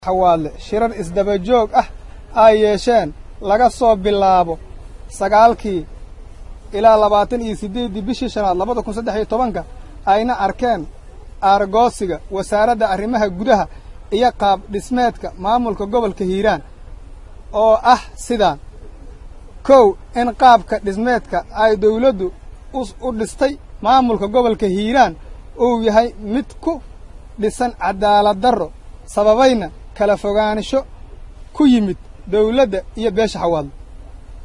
Xawaadle shirar isdaba joog ah ay yeesheen laga soo bilaabo 9-kii ilaa 28-dii bishii shanaad 2013-ka, ayna arkeen aargoosiga wasaaradda arrimaha gudaha iyo qaab dhismeedka maamulka gobolka Hiiraan oo ah sidaan: 1, in qaabka dhismeedka ay dawladdu u dhistay maamulka gobolka Hiiraan uu yahay mid ku dhisan cadaalad darro, sababayna kala fogaansho ku yimid dawladda iyo beesha Xawaadle.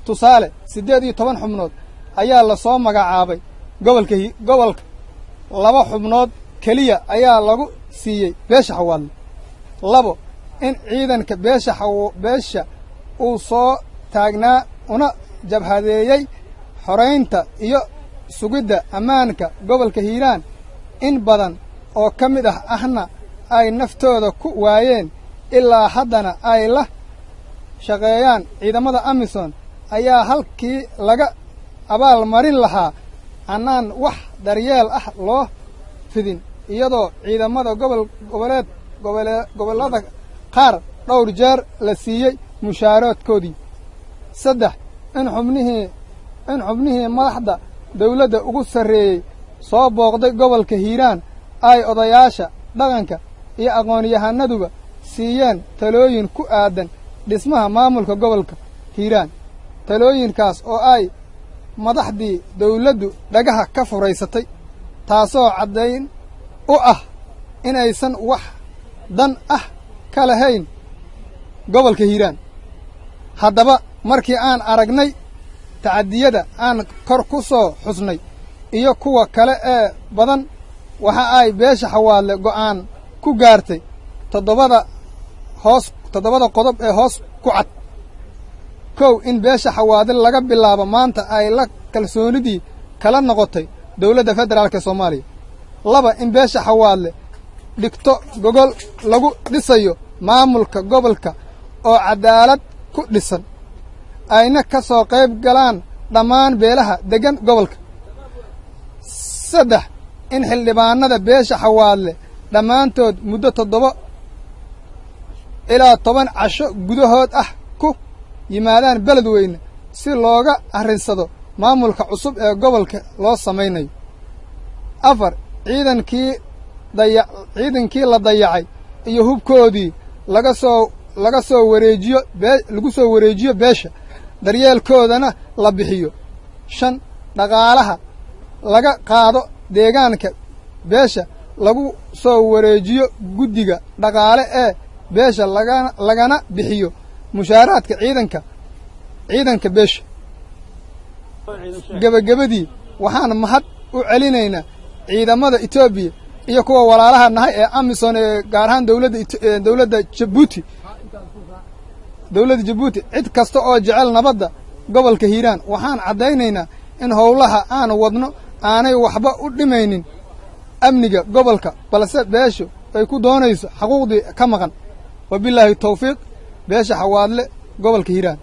Tusaale, 18 xubnood ayaa lasoo magacaabay gobolka gobolka, 2 xubnood keliya ayaa lagu siiyey beesha Xawaadle. 2, in ciidanka beesha beesha uu soo taagnaa una jabhadeeyey xoraynta iyo sugidda ammaanka gobolka Hiiraan, in badan oo ka mid ah ahna ay naftooda ku waayeen, ilaa haddana ay la shaqeeyaan ciidamada AMISOM, ayaa halkii laga abaal marin lahaa annaan wax daryeel ah loo fidin, iyadoo ciidamada gobol goboleed gobole gobollada qaar dhowr jeer la siiyey mushaaroodkoodii. 3, in xubnihii madaxda dawladda ugu sarreeyey soo booqday gobolka Hiiraan ay odayaasha dhaqanka iyo aqoon-yahanaduba siiyeen talooyin ku aadan dhismaha maamulka gobolka Hiiraan, talooyinkaas oo ay madaxdii dawladdu dhagaha ka furaysatay, taasoo caddayn u ah inaysan wax dan ah ka lahayn gobolka Hiiraan. Haddaba markii aan aragnay tacadiyada aan kor ku soo xusnay iyo kuwa kale ee badan, waxa ay beesha Xawaadle go'aan ku gaartay toddobada hoos toddobada qodob ee hoos ku cad. 1, in beesha Xawaadle laga bilaabo maanta ay la kalsoonidii kala noqotay dawladda federaalka Soomaaliya. 2, in beesha Xawaadle dhigto gogol lagu dhisayo maamulka gobolka oo cadaalad ku dhisan, ayna ka soo qayb galaan dhammaan beelaha deggan gobolka. 3, in xildhibaanada beesha Xawaadle dhammaantood muddo 7 ilaa 10 casho gudahood ah ku yimaadaan Beledweyne si looga arrinsado maamulka cusub ee gobolka loo samaynayo. 4, ciidankii daya ciidankii la dayacay iyo hubkoodii laga soo wareejiyo bee lagu soo wareejiyo beesha, daryeelkoodana la bixiyo. 5, dhaqaalaha laga qaado deegaanka beesha lagu soo wareejiyo guddiga dhaqaale ee beesha, lagana bixiyo mushaaraadka ciidanka beesha. Gebagabadii, waxaan mahad u celinaynaa ciidamada Etoobiya iyo kuwa walaalaha nahay ee AMISOM, ee gaar ahaan dawladda Jabuuti, cid kasta oo jecel nabadda gobolka Hiiraan. Waxaan caddaynaynaa in howlaha aan wadno aanay waxba u dhimaynin amniga gobolka, balse beeshu ay ku doonayso xaquuqdii ka maqan. Wabilaahi tawfiiq. Beesha Xawaadle, gobolka Hiiraan.